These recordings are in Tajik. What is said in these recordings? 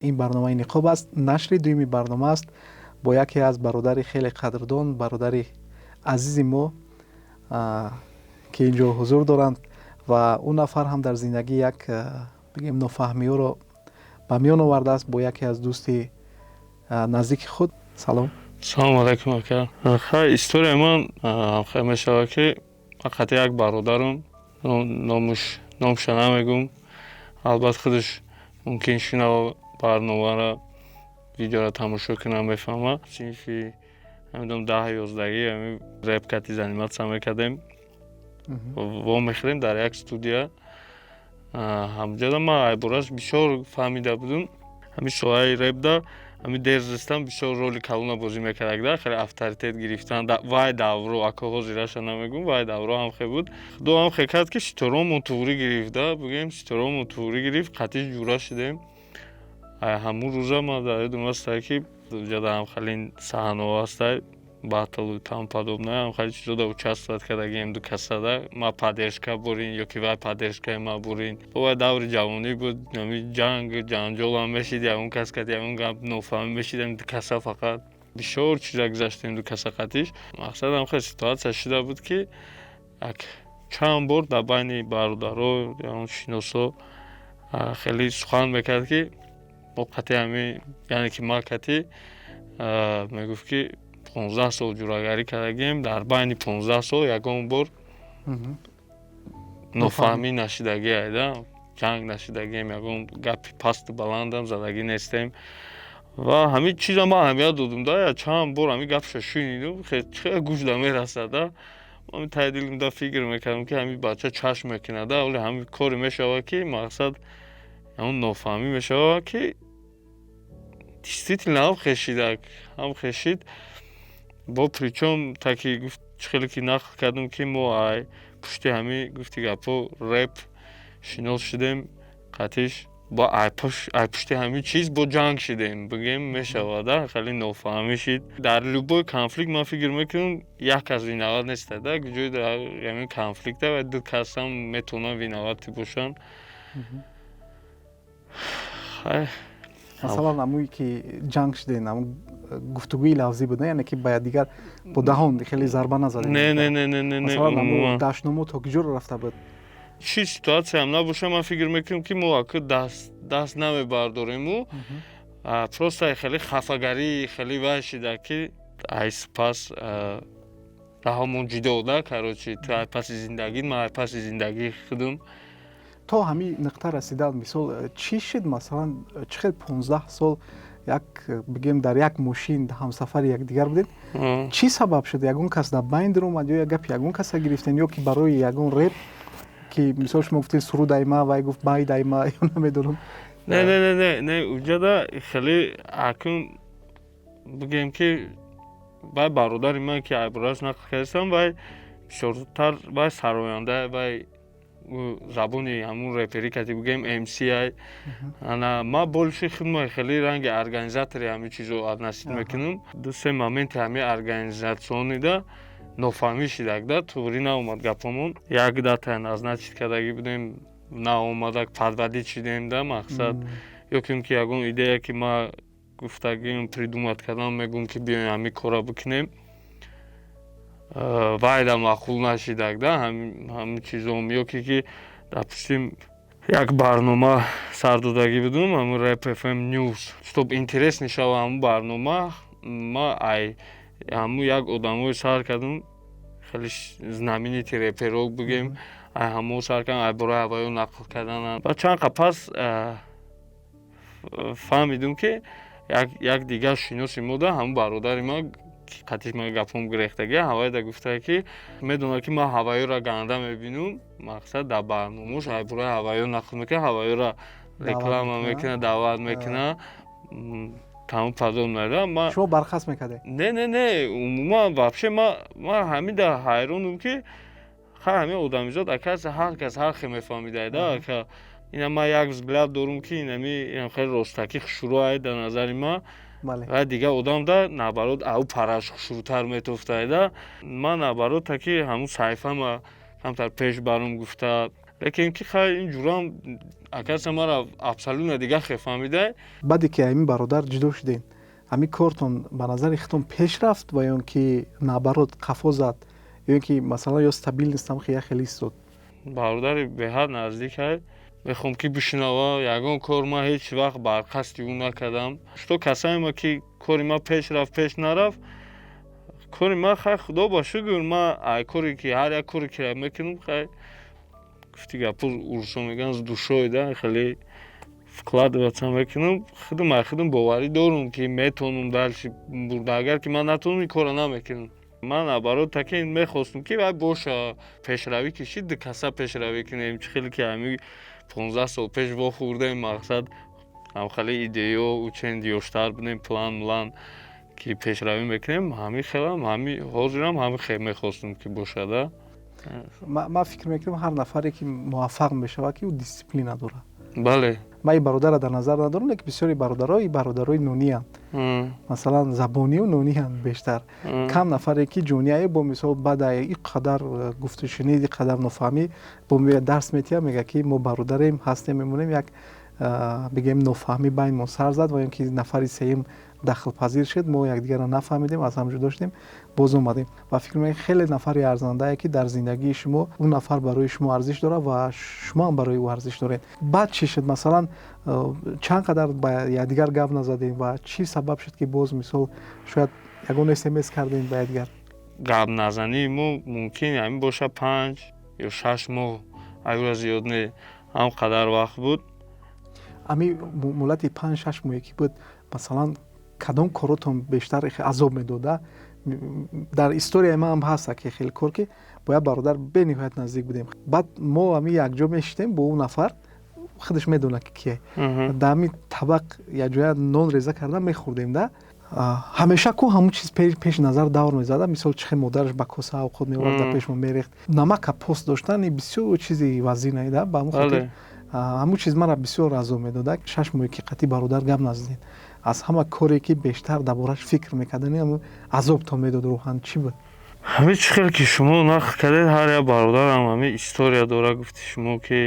Ин барномаи «Ниқоб» аст, нашри дуюми барнома аст бо яке аз бародари хеле қадрдон, бародари азизи мо, ки инҷо ҳузур доранд. Ва ӯ нафар ҳам дар зиндагӣ як, бигем, нофаҳмиҳоро ба миён овардааст бо яке аз дӯсти наздики худ. Салом. Салому алайкум, ака. Хай, историяи ман хай мешавад, ки фақат як бародарам, номуш, номша намегум, албатта худаш мумкин шинава барномаро, видеоро тамошо кунам, мефаҳмад. Синфи, намедонам, 10, 11-гӣ ҳами реп кати заниматься мекардем, вомехӯрем дар як студия. Ҳамҷода ман айбораш бисёр фаҳмида будум. Ҳамин соҳаи репда ҳамин дерзистан бисёр роли калона бозӣ мекард, хеле авторитет гирифтан. Вай давро, ако, ҳозираша намегум, вай давро ҳам хе буд. Худо ҳам хе кард, ки ситораомон туғрӣ гирифт, бигӯем, ситораомон туғрӣ гирифт, қатъи ҷура шудем. Ҳамун рӯза ман дар ёдам ҳастае, ки ҷада ҳам хеле саҳнаҳо ҳастай, батл тому подобное, ҳам хеле чизода участвовать кардагием ду касада. Ма поддержка бурин ё ки вай поддержкаи ма бурин. Вай даври ҷавонӣ буд, ҳами ҷанг ҷанҷолам мешид, ягон кас кати ягон гап нофаҳмӣ мешидем ду каса. Фақат бисёр чиза гузаштем ду каса қатиш. Мақсад, ҳам хеле ситуация шуда буд, ки як чанд бор дар байни бародаро, ягон шиносо хеле сухан мекард, ки мо қати ҳами, яъне ки ма кати мегуфт, ки 15 сол ҷурагарӣ кардагием, дар байни 15 сол ягон бор нофаҳмӣ нашидагӣ айда, ҷанг нашидагием, ягон гапи пасту баландам задагӣ нестем. Ва ҳамин чиза ман аҳамият додум да. Чанд бор ҳамин гапша шунидум, хеле гӯшда мерасада. Ҳамин таи дилам да фикр мекардам, ки ҳамин бача чашм мекунада, вале ҳамин коре мешавад, ки мақсад ҳамон нофаҳмӣ мешавад, ки действительно ҳам хешидак, ҳам хешид бо. Причём таки гуфт, чӣ хеле ки нақл кардам, ки мо ай пушти ҳамин, гуфти гапҳо, реп шинос шудем қатиш, бо ай пушти ҳамин чиз бо ҷанг шудем, бигӯем, мешавад, хеле нофаҳмӣ шид. Дар любой конфликт, ман фикр мекунам, як кас виноват нестад да. Ҷои ҳамин конфликта ду касам метавонанд виноваты бошанд. Хай. Масалан, ҳамое ки ҷанг шудем, ҳамун гуфтугӯи лафзӣ буд, яъне ки ба якдигар бо даҳон хеле зарба назадем? Не, не, не, не, не. Масалан, ҳамун дашномо то куҷоро рафта буд? Чӣ ситуатсияам набоша, ман фикр мекунам, ки мо ака даст намебардориму просто хеле хафагарӣ, хеле вай шида, ки ай сипас раҳомон ҷудо да. Короче, ту ай паси зиндагӣ, ман ай паси зиндагии худум. То ҳамин нуқта расидан, мисол, чӣ шуд? Масалан, чӣ хел 15 сол як, бигем, дар як мошин ҳамсафари якдигар будед? Чӣ сабаб шуд? Ягон кас дар байн даромад ё як гапи ягон каса гирифтен, ё ки барои ягон реп, ки мисол шумо гуфтед, суруд айма, вай гуфт, байд айма, ё намедонам? Не, не, не, не, не, уҷада хеле акун, бигем, ки вай бародари ман, ки айбораш нақл кардастам, вай бисёртар вай сароянда, вай забони ҳамун реперӣ кати, бигӯем, MC ай. Ана ман больше худма хеле ранги организатори ҳамин чизо относить мекунам. Ду се моменти ҳамин организационида нофаҳмӣ шидак да, туғрӣ наомад гапомон. Як дата назначить кардагӣ будем, наомадак, подводить шидем да. Мақсад, ё ки ки ягон идея, ки ман гуфтагим, придумать кардам, мегӯм, ки биёем, ҳамин корро бикунем, вайда маъқул нашидак да ҳамин чизом. Ё ки, допустим, як барнома сардодагӣ будум, ҳамун Rap FM News, чтоб интересный шава ҳамун барнома, ма ай ҳамун як одамое сар кардум, хеле знаменитый реперо, бигем, ай ҳамо сар кардам, ай бораи ҳаваё нақл карданам. Баъд чанд қа пас фаҳмидум, ки як дигар шиноси мо да, ҳамун бародари ман, қатиш ман гапом гирехтагӣ, ҳавайда гуфта, ки медонад, ки ман ҳаваёро ганда мебинум. Мақсад, дар барномаош ай бораи ҳаваё нақл мекунад, ҳаваёро реклама мекунад, даъват мекунад, тамом подобное да. Ма Шумо бархаст мекардед? Не, не, не, умуман, вообще ма ҳамин да ҳайронум, ки хай, ҳамин одамизод, акас, ҳар кас ҳар хел мефаҳмида да, ака. Ина ман як взгляд дорум, ки инами хеле ростакӣ хушрӯ дар назари ман ва дигар одам да, наоборот, ав параш хушрӯтар метофтайда. Ман, наоборот, таки ҳамун саҳифама камтар пеш барум гуфта. Лекин ки хай, ин ҷурам акаса мара абсолютно дига хе фаҳмида. Баъде ки ҳамин бародар ҷудо шудем, ҳамин кортон ба назари худтон пеш рафт ва ё он ки наоборот қафо зад, ё ин ки, масалан, ё стабильность ам як хеле истод? Бародари беҳад наздик ҳай, мехоҳам ки бишунава. Ягон кор ман ҳеҷ вақт бар қасди ӯ накардам. Что касаемо ки кори ман пеш рафт, пеш нарафт, кори ман, хай, худо ба шукр, ман ай коре ки, ҳар як коре ки мекунам, хай, гуфти гапо, урусо мегӯянд, с душой да хеле вкладываться мекунам. Худам ай худам боварӣ дорум, ки метавонам дальше бурда. Агар ки ман натавонам, ин корро намекунам. Ман наоборот таки мехостум, ки вай боша, пешравӣ кишид, ду каса пешравӣ кунем. Чӣ хеле ки ҳами 15 сол пеш вохӯрдем, мақсад ҳамхеле идеё учен ёштар будем, план млан ки пешравӣ мекунем, ҳамин хелам, ҳами ҳозирам ҳамин хел мехостум, ки бошада. Ман фикр мекунам, ҳар нафаре ки муваффақ мешавад, ки ӯ дисциплина дорад. Ман ин бародарро дар назар надорам, лекин бисёри бародаро и бародарои нунианд, масалан, забонию нунианд бештар. Кам нафаре ки ҷонияе бо мисол баъд ин қадар гуфтушунид, ин қадар нофаҳмӣ, бо меояд, дарс метиҳад, мегӯяд, ки мо бародарем, ҳастем, мемонем. Як, бигем, нофаҳмӣ байнмон сар зад ва ё ки нафари сеюм дахлпазир шуд, мо якдигарро нафаҳмидем, аз ҳам ҷудо шудем, боз омадем. Ва фикр мекунам, хеле нафари арзандае, ки дар зиндагии шумо он нафар барои шумо арзиш дорад ва шумо ҳам барои ӯ арзиш доред. Баъд чӣ шуд? Масалан, чанд қадар ба якдигар гап назадем ва чӣ сабаб шуд, ки боз, мисол, шояд ягон СМС кардем ба якдигар? Гап назании мо мумкин ҳамин боша 5 ё 6 моҳ, аюра зиёд не, ҳам қадар вақт буд. Ҳамин муҳлати 5-6 моҳе ки буд, масалан, кадом коротон бештар азоб медода? Дар историяи ман ҳам ҳаст ки хеле кор, ки бо як бародар бениҳоят наздик будем. Баъд мо ҳамин якҷо мешитем бо ӯ нафар, худаш медонад, ки кие, дар ҳамин табақ якҷоя нон реза карда мехӯрдем да. Ҳамеша ку ҳамун чиз пеши назар давр мезада. Мисол, чӣ хел модараш ба коса авқот меовард, дар пешмо мерехт. Намака пост доштан бисёр чизи вазинае да. Ба ҳамун хотир ҳамун чиз мара бисёр азоб медода. 6 моҳе ки қатъи бародар гап назадем, аз ҳама коре ки бештар дар борааш фикр мекардани, ҳамун азобтон медод рӯҳан, чӣ буд? Ҳамин чӣ хел ки шумо нақл кардед, ҳар як бародарам ҳамин история дора. Гуфти шумо, ки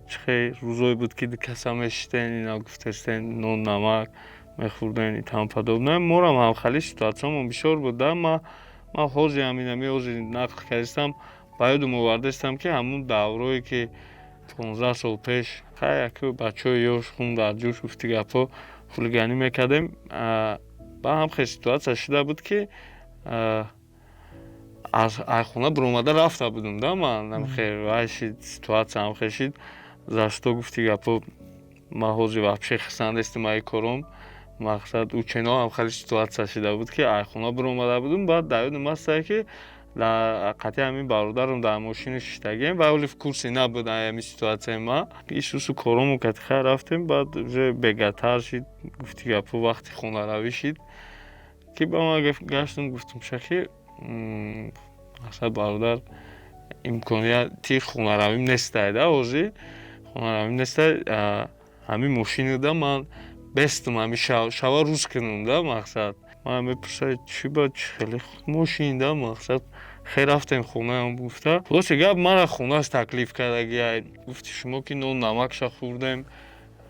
чӣ хел рӯзое буд, ки ду каса мешитен, ина гуфтестен, нон намак мехӯрден и тому подобное. Морам ҳамхели ситуатсиямон бисёр буд да. Ман ҳозир ҳамин ҳами ҳозир нақл кардистам, ба ёдам овардастам, ки ҳамун даврое ки 15 сол пеш, хай, яку бачаҳои ёш, хун дар ҷӯш, гуфти гапҳо, хулиганӣ мекардем. Ба ҳам хел ситуатсия шуда буд, ки аз айхона биромада рафта будум да. Ман вай шид, ситуатсия ҳамхел шид. За что, гуфти гапҳо, ман ҳозир вообще хисандестим ай кором. Мақсад, учено ҳам хеле ситуатсия шида буд, ки айхона биромада будум. Баъд дар ёдам астае, ки дар қатъи ҳамин бародарам дар мошини шиштагием ва оли в курсе набуд ҳамин ситуатсияи ма. Исусу корому кати хай рафтем. Баъд уже бегатар шид, гуфти гапҳо, вақти хонаравӣ шид, ки ба ман гаштум, гуфтум шахи, мақсад, бародар, имконияти хонаравим нестай да, ҳозир хонаравим нестай. Ҳамин мошинада ман бестум, ҳамин шава рӯз кунум да. Мақсад, ман мепурсад, чӣ ба чӣ хеле мошин да. Мақсад, хе, рафтем хонаам. Гуфта, хулоси гап, мара хонааш таклиф кардагиай. Гуфти шумо, ки нон намакша хӯрдем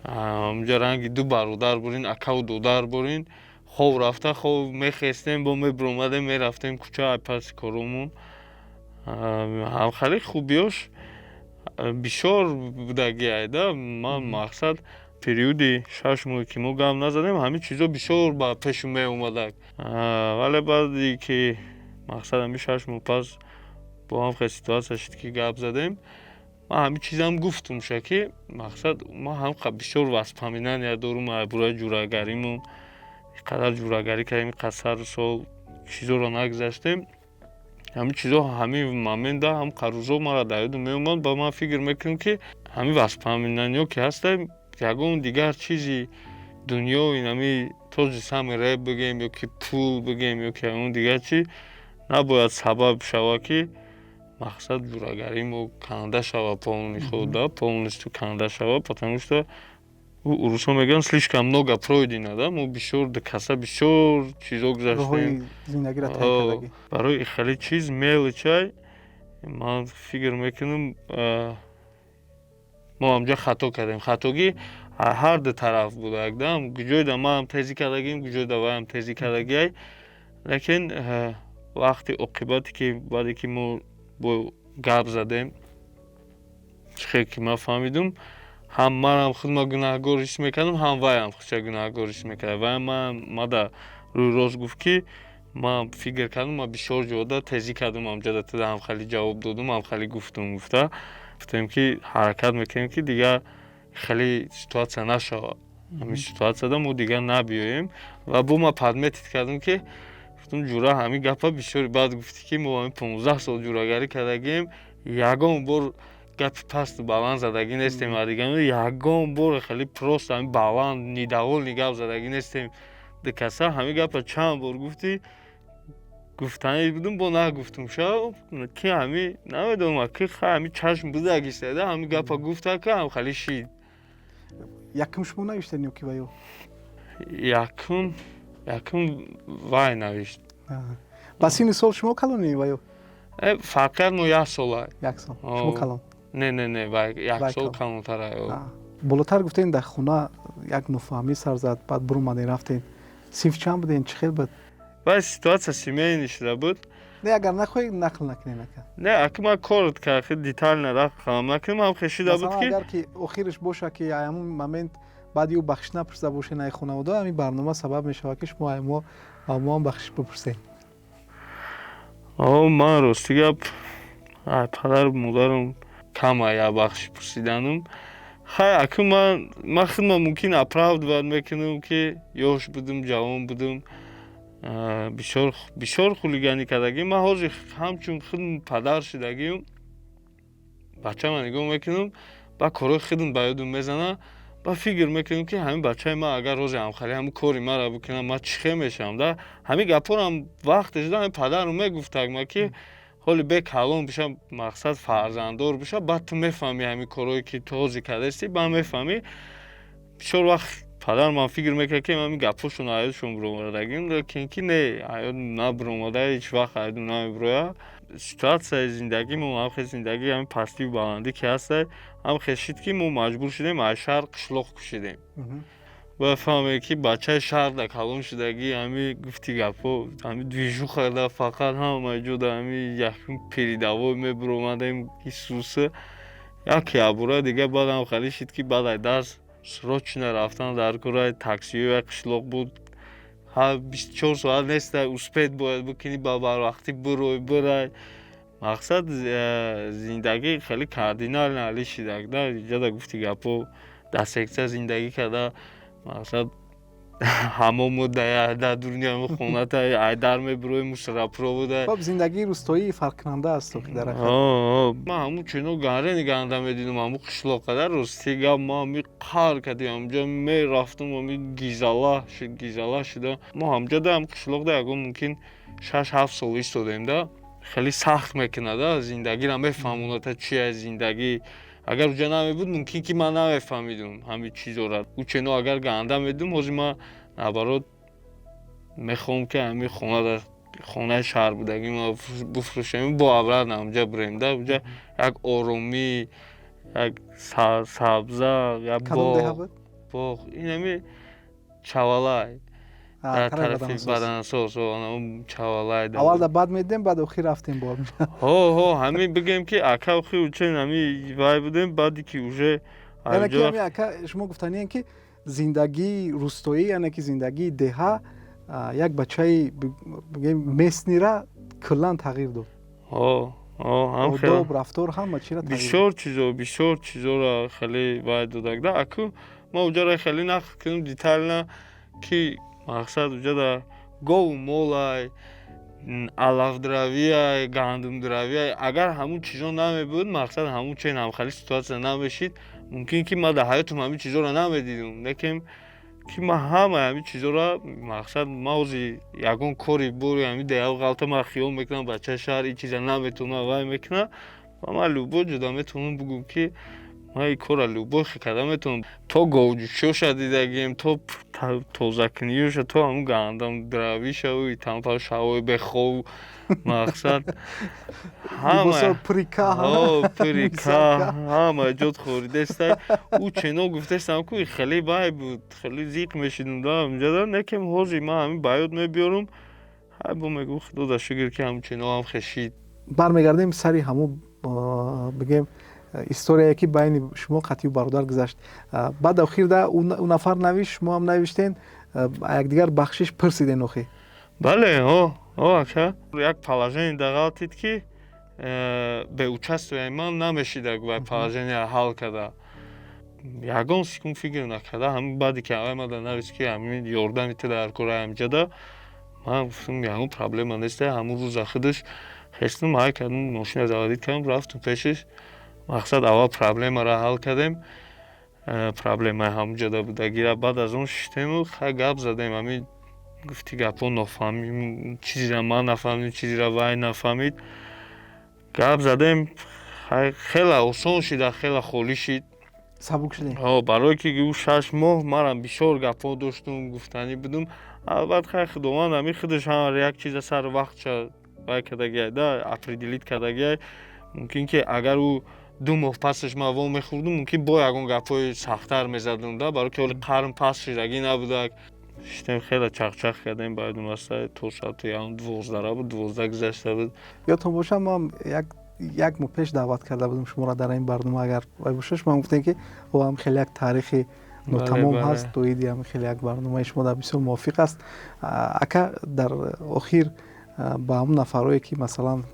онҷа, ранги ду бародар бурин, акаву додар бурин. Хов рафта, хов мехестем, бо мебиромадем, мерафтем кӯча ай паси коромон. Ҳамхеле хубиёш бисёр будагиай да. Ман, мақсад, периоди 6 моҳе ки мо гап назадем, ҳамин чизо бисёр ба пешу меомадак. Вале баъде ки, мақсад, ҳамин 6 моҳ пас бо ҳам хел ситуатсия шуд, ки гап задем, ман ҳамин чизам гуфтумша, ки, мақсад, ман ҳам бисёр воспоминания дорум бораи ҷурагаримон. Ин қадар ҷурагарӣ кардем, ин қадар сару сол чизоро нагузаштем. Ҳамин чизо ҳамин момента, ҳам рӯзо мара дар ёдам меомад. Ба ман фикр мекунам, ки ҳамин воспоминаниё ки ҳаста, ягон дигар чизи дунё, инами тот же самый рэп бигем ё ки пул бигем, ё ки ягон дигар чиз набояд сабаб шавад, ки, мақсад, ҷурагарии мо канда шавад полный худ да, полностью канда шавад. Потому что урусҳо мегӯянд, слишком много пройдено да. Мо бисёр каса, бисёр чизо гузаштем. Барои хеле чиз мелочай, ман фикр мекунам. Мо ҳамҷо хато кардем. Хатогӣ ҳар ду тараф будак да. Ҷойда манам тезӣ кардагим, ҷойда ваям тезӣ кардагиай. Лекин вақти оқибате ки баъде ки мо бо гап задем, чӣ хел ки ман фаҳмидум, ҳам манам худма гунаҳгор ҳис мекардам, ҳам вайам худша гунаҳгор ҳис мекард. Вай мада рӯи рост гуфт, ки ман фикр кардам, ман бисёр ҷода тезӣ кардам, ҳамҷода туда ҳамхелӣ ҷавоб додум, ҳамхелӣ гуфтум. Гуфта гуфтем, ки ҳаракат мекунем, ки дигар хеле ситуация нашавад, ҳамин ситуатсияда мо дигар набиёем. Ва бо ман подметить кардам, ки гуфтум: «Ҷура, ҳамин гапа бисёри бад гуфтӣ, ки мо ҳамин 15 сол ҷурагарӣ кардагием, ягон бор гапи пасту баланд задагӣ нестем, а дигар ягон бор хеле просто ҳамин баланд недовольный гап задагӣ нестем. Дикаса ҳамин гапа чанд бор гуфтӣ?» Гуфтанӣ будум, бо нагуфтум. Ша ки ҳами намедонам, ки ҳами чашм будагиста, ҳамин гапа гуфта, ки ҳам хеле шид. Якум шумо навиштед ё ки ваё? Якум вай навишт. Ба синни сол шумо калонӣ ваё? Фарқият мо як сола. Як сол шумо калон? Не, вай як сол калонтара. Болотар гуфтем, дар хона як нофаҳмӣ сар зад, баъд буромадем, рафтем. Синф чанд будем, чӣ хел буд? Вай ситуация семейный шуда буд. Не, агар нахоҳӣ, нақл накунем, ака. Не, аки ман коротко, хел детально рақам накунем, ҳам хел шуда буд ки агар ки охираш боша, ки ҳамун момент баъди ӯ бахшиш напурсида бошед ай хонавода, ҳамин барнома сабаб мешавад, ки шумо ай моам бахшиш бипурсед. О, ман рости гап, ай падару модарам кам ая бахшиш пурсиданум. Хай, аку ман худма мумкин оправдывать мекунам, ки ёш будум, ҷавон будум, бисёр бисёр хулиганӣ кардагим. Ман ҳозир ҳамчун худм падар шудагим, бачама нигоҳ мекунам, ба корҳои худм ба ёдум мезана, ба фикр мекунам, ки ҳамин бачаи ман агар рози ҳамхали ҳамин кори маро бикунад, ман чӣ хел мешавам да. Ҳамин гапҳоам вақте шуда, ҳамин падарам мегуфтак ма, ки ҳоли бе калон биша, мақсад фарзанддор биша, баъд ту мефаҳмӣ ҳамин корҳое ки ту ҳозир кардасти, баъд мефаҳмӣ. Бисёр вақт падарам фикр мекард, ки ҳамин гапҳошон ҳаётшон буромадагим, лекин ки не, ҳаёт набуромада, ҳеҷ вақт ҳаётм намебурояд. Ситуатсияи зиндагимо ҳамхел зиндагӣ, ҳамин пастию баландӣ ки ҳаста, ҳамхел шид, ки мо маҷбур шудем, аз шаҳр қишлоқ кушидем. Бояд фаҳмед, ки бачаи шаҳр калон шудагӣ, ҳами гуфти гапҳо, ҳами движуха да фақат ҳама ҷода ҳами якум передовой мебуромадем. Исуса як ябура дига баъдам хеле шид, ки баъд ай дарс срочно рафтан дар кораи таксиҳои як қишлоқ буд, ҳар 24 соат неста, успеть бояд бикунӣ, ба барвақтӣ бирой бирай. Мақсад, зиндагӣ хеле кардинально али шидак да. Иҷода гуфти гапҳо, дар секция зиндагӣ карда, мақсад, ҳамому дар дуруни ҳами хоната айдар мебирои, мусоропровода. Хоб, зиндагии рӯстоӣ фарқкунанда аст ки дар Ман ҳамун чино гарени ганда медидум, ҳамун қишлоқада. Рости гап, ма ҳами қар кардем, ҳамҷо мерафтум, ҳами гизала гизала шуда. Мо ҳамҷода, ҳам қишлоқда ягон мумкин 6-7 сол истодем да. Хеле сахт мекунада зиндагиро, мефаҳмонад чи аст зиндагӣ. Агар уҷа намебуд, мумкин ки ман намефаҳмидум ҳамин чизора. Учено агар ганда медидум, ҳозир ман наоборот мехоҳам, ки ҳамин хонада, хонаи шаҳр будагима буфрӯшем, бо обратно ҳамҷа бирем да. Уҷа як оромӣ, як сабза, як боғ. Ин ҳами Чавалай, дар тарафи Баданасос, Чавалай. Аввал да бад медидем, баъд охир рафтем бо. Ҳо, ҳамин бигем, ки ака охи учен ҳами вай будем, баъде ки уже Яъне ки ҳами, ака, шумо гуфтаниен, ки зиндагии рӯстоӣ, яъне ки зиндагии деҳа як бачаи, бигем, местныйра куллан тағйир дод. Одоб, рафтор, ҳама чиро. Бисёр чизо, бисёр чизоро хеле вай додак да. Аку ма уҷаро хеле нақл кунем детально, ки мақсад, уҷада гову молай, алафдравиай, гандумдравиай. Агар ҳамун чизо намебуд, мақсад, ҳамун чен ҳамхели ситуация намешид, мумкин ки ман дар ҳаётам ҳамин чизоро намедидум. Лекин ки ман ҳамаи ҳамин чизоро, мақсад, ман ҳозир ягон кори бори ҳамин деҳао ғалта, ман хиёл мекунам, бачаи шаҳр ин чиза наметавона, вай мекунад, ва ман любой ҷода метавонам бигӯм, ки Ман ин корро любой карда метавонам. То говҷӯшиёша дидагием, то тозакуниёша, то ҳамун гандамдравишаву тамфа шавои бехов, мақсад пурика, ҳама ҷот хоридеста. Ӯ чено гуфтестам, ку хеле бай буд, хеле зиқ мешидум да инҷада. Некем ҳозир ман ҳамин ба ёд мебиёрум, ҳай, бо мегӯ, худода шукр, ки ҳамун ченоам хешид. Бармегардем сари ҳамун, бигем, историяе, ки байни шумо қатию бародар гузашт. Баъд охирда ӯ нафар навишт, шумо ҳам навиштен, якдигар бахшиш пурсиден охир. Бале, о, ака, як положение дағалтид, ки бе участияи ман намешида вай положение ҳал карда. Ягон секунд фикр накарда, ҳамин баъде ки аввай мада навист, ки ҳамин ёрдами ту дар кори ҳамҷада, ман гуфтам, ягон проблема нест. Ҳамун рӯза худаш хестум, ҳай кардум, мошина заводить кардам, рафтум пешаш. Мақсад, аввал проблемаро ҳал кардем, проблемаи ҳамунҷода будагира. Баъд аз он шиштему, хай, гап задем. Ҳамин гуфти гапҳо нофаҳмӣ, чизеро ман нафаҳмидим, чизеро вай нафаҳмид. Гап задем, хеле осон шида, хеле холӣ шид. Сабук шудем. Барое ки ӯ 6 моҳ манам бисёр гапҳо доштум, гуфтанӣ будум. Албатта, хай, худованд ҳамин худаш ҳар як чиза сари вақтша вай кардагиай да, определить кардагиай. Мумкин ки агар ӯ 2 моҳ пасаш ман во мехӯрдум, мумкин бо ягон гапҳои сахттар мезадум да, барое ки ҳоли қарн паст шидагӣ набудак. Шиштем, хеле чахчах кардем, баъдум аста то соати 12-ра буд, 12 гузашта буд. Ёдтон бошад, ман як моҳ пеш даъват карда будам шуморо дар ин барнома. Агар вай боша, шумо гуфтем, ки о ҳам хеле як таърихи нотамом ҳаст. Доиди ҳам хеле як барномаи шумо дар бисёр мувофиқ аст. Ака, дар охир ба ҳамун нафарое, ки масалан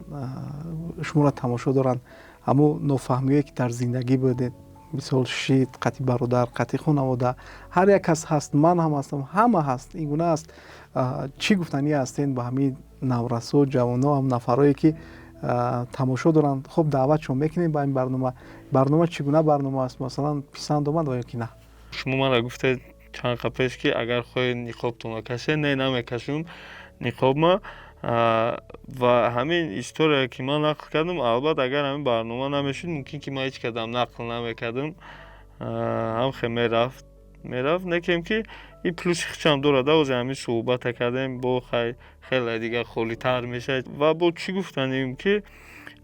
шуморо тамошо доранд, ҳамун нофаҳмиҳое, ки дар зиндагӣ будед, мисол шид қатъи бародар, қатъи хонавода, ҳар як кас ҳаст, ман ҳам ҳастам, ҳама ҳаст, ин гуна аст, чӣ гуфтанӣ ҳастен ба ҳамин наврасо, ҷавоно, ҳам нафарое, ки тамошо доранд? Хуб, даъватшон мекунем ба ин барнома. Барнома чӣ гуна барнома аст, масалан, писанд омад ва ё ки на? Шумо мара гуфтед чанд қа пеш, ки агар хоҳед, ниқобтонро кашед. Не, намекашум ниқобма. Ва ҳамин история, ки ман нақл кардам, албатта, агар ҳамин барнома намешуд, мумкин ки ман ҳеҷ кадам нақл намекардам. Ҳам хел мерафт. Некем ки и плюси хичам дорад. Озе ҳамин суҳбата кардем, бо хай хеле дигар холитар мешавад. Ва бо чӣ гуфтанем, ки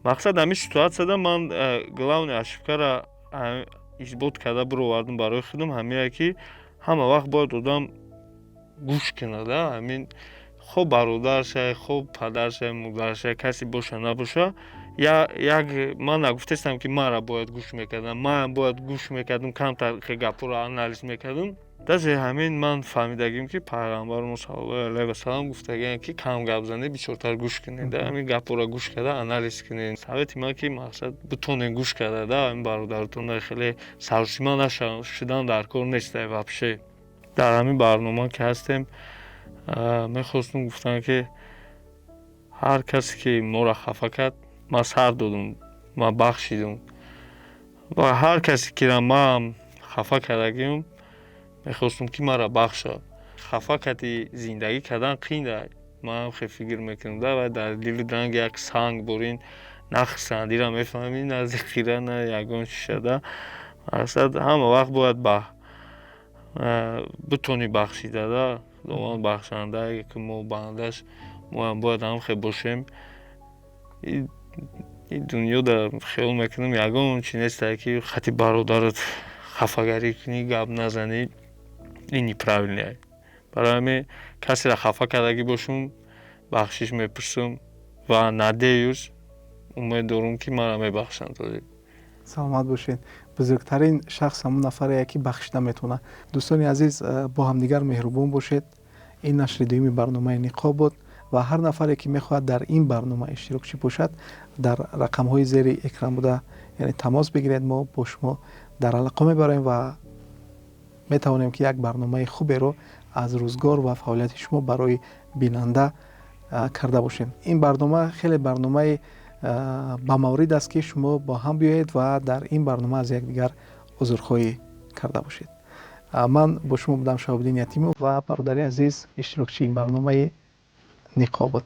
мақсад, ҳамин ситуатсияда ман главный ошибкаро исбот карда бировардам барои худам, ҳамие ки ҳама вақт бояд одам гӯш кунад. Ҳамин хоб бародаршай, хоб падаршай, модаршай, касе боша набоша. Як ман нагуфтестам, ки маро бояд гӯш мекардам, ман бояд гӯш мекардам, камтар гапҳоро анализ мекардам. Даже ҳамин ман фаҳмидагим, ки пайғамбари саллаллоҳу алайҳи васалам гуфтагианд, ки кам гап занед, бисёртар гӯш кунед. Ҳамин гапҳоро гӯш карда, анализ кунед. Совети ман, ки мақсад, бутонед гӯш карда да ҳамин бародаратон, хеле саросима нашудан дар кор нест вообще. Дар ҳамин барнома ки ҳастем, мехостум гуфтан, ки ҳар касе ки моро хафа кард, ман сар додум, ман бахшидум. Ва ҳар касе кира ман хафа кардагиам, мехостум, ки маро бахшад. Хафа карди зиндагӣ кардан қиин. Ман хел фикр мекунам да, ва дар дили ранги як санг борин, на хурсандиро мефаҳмӣ, на зиқира, на ягон чиза. Мақсад, ҳама вақт бояд бутонӣ бахшида да. Худованд бахшанда, ки мо бандаш, моам бояд ҳам хел бошем. Ин дунёда хиёл мекунам, ягон чи нестае, ки хати бародарат хафагарӣ кунӣ, гап назанӣ, ин неправильный. Барои ҳамин касеро хафа кардагӣ бошум, бахшиш мепурсам ва надеюсь, умед дорум, ки маро мебахшанд. Саломат бошед. Бузургтарин шахс ҳамон нафаре, ки бахшида метавонад. Дӯстони азиз, бо ҳамдигар меҳрубон бошед. Ин нашри дуюми барномаи Ниқоб буд ва ҳар нафаре, ки мехоҳад дар ин барнома иштирокчӣ бошад, дар рақамҳои зери экран буда, яъне тамос бигиред. Мо бо шумо дар алоқа мебарем ва метавонем, ки як барномаи хуберо аз рӯзгор ва фаъолияти шумо барои бинанда карда бошем. Ин барнома хеле барномаи ба маврид аст, ки шумо бо ҳам биёед ва дар ин барнома аз якдигар узрхоҳӣ карда бошед. Ман бо шумо будам, Шаҳобиддин Ятимов, ва бародари азиз, иштирокчии барномаи Ниқоб буд.